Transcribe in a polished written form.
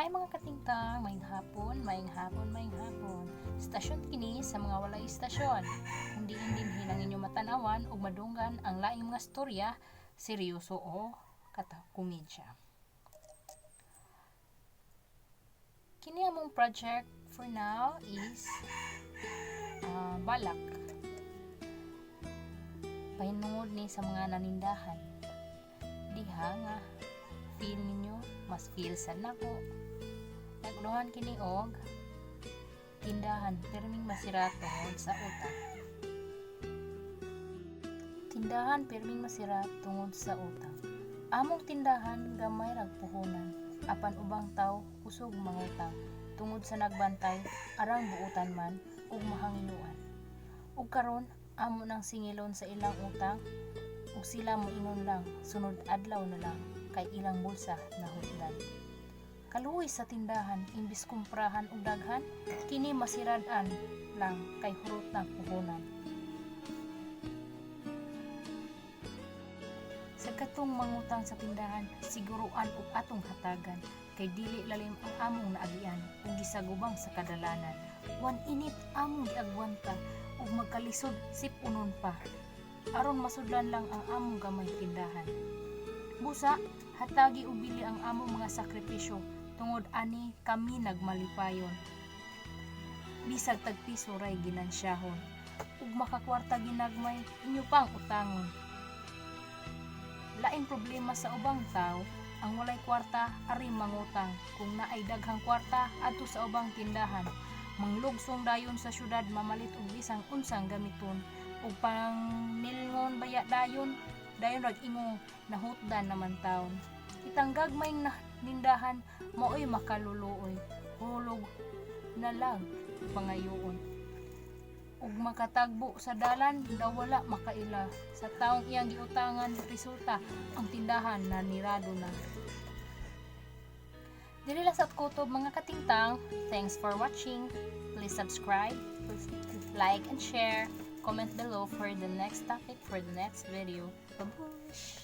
Hi, mga katingtang, maayong hapon, maayong hapon, maayong hapon. Stasyon kini sa mga walay istasyon. Kung diin dinhi ang inyong matanawan ug madunggan ang laing mga storya, seryoso o kata komedya. Kini among project for now is balak. Pahinungod ni sa mga nanindahan. Diha nga feel ninyo, mas feel sad nako. Naguluhan kini og tindahan pirming masira tungod sa utang. Tindahan pirming masira tungod sa utang. Among tindahan gamay rag puhunan, apan ubang tawo kusog mangutang tungod sa nagbantay arang buotan man ug mahangyoan. Ug karon amo nang singilon sa ilang utang ug sila moingon lang sunod adlaw na lang kay ilang bulsa nahutdan. Kaluoy sa tindahan, imbis kumprahan og daghan, kini masirad-an lang kay hurot na puhunan. Sa katong mangutang sa tindahan, siguruan og atong hatagan kay dili lalim ang among naagian ug gisagubang sa kadalanan. Wan init among giagwanta ug magkalisod sip-unon pa aron masudlan lang ang among gamay tindahan. Busa, hatagi og bili ang among mga sakripisyo tungod ani kami nagmalipayon. Bisag tagpiso ray ginansyahon ug makakwarta ginagmay, inyo pang utangon. Laing problema sa ubang tawo ang walay kwarta ari mangutang. Kung naay daghang kwarta, adto sa ubang tindahan. Manglugsong dayon sa syudad, mamalit og bisang unsang gamiton ug pangnilngon baya dayon, dayon rag ingong nahutdan naman taon. Kitang gagmay na nindahan maoy makaluluoy, hulog na lang pangayoon ug makatagbo sa dalan daw wala makaila sa taong iyang giutangan. Resulta, ang tindahan nanirado na. Diri lang sa kutob, mga katingtang. Thanks for watching. Please subscribe, please like and share. Comment below for the next topic, for the next video. Babush!